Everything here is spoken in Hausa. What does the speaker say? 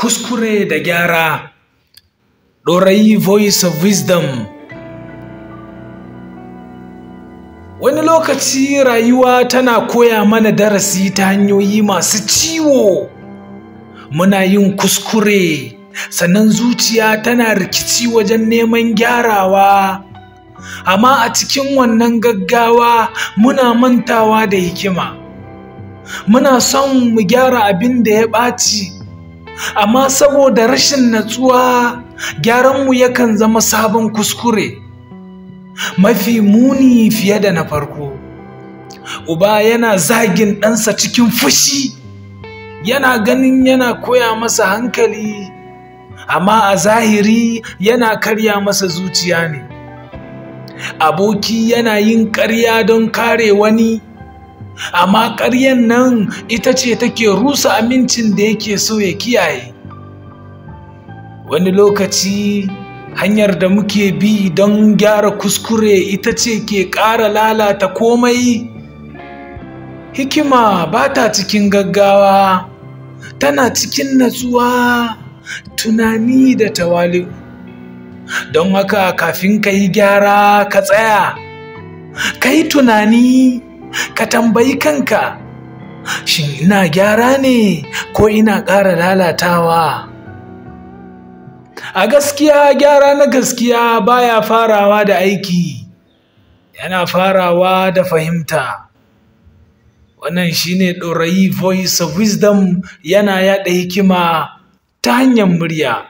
Kuskure da gyara. Ɗorayi Voice of Wisdom. Wani lokaci rayuwa tana koya mana darasi ta hanyoyi masu ciwo. Muna yin kuskure, sannan zuciya tana rikici wajen neman gyarawa. Amma a cikin wannan gaggawa muna mantawa da hikima. Muna son mu gyara abin da ya ɓaci, amma saboda rashin natsuwa, gyaranmu yakan zama sabon kuskure, mafi muni fiye da na farko. Uba yana zagin ɗansa cikin fushi, yana ganin yana koya masa hankali, amma a zahiri yana karya masa zuciya ne. Aboki yana yin ƙarya don kare wani, amma ƙaryan nan ita ce take rusa amincin da yake so ya kiyaye. Wani lokaci hanyar da muke bi don gyara kuskure ita ce ke ƙara lalata komai. Hikima ba ta cikin gaggawa, tana cikin natsuwa, tunani da tawali'u. Don haka kafin ka yi gyara, ka tsaya, ka yi tunani, ka tambayi kanka: shin ina gyara ne ko ina ƙara lalatawa? A gaskiya, gyara na gaskiya baya farawa da aiki, yana farawa da fahimta. Wannan shine Ɗorayi Voice of Wisdom, yana yaɗa hikima ta hanyar murya.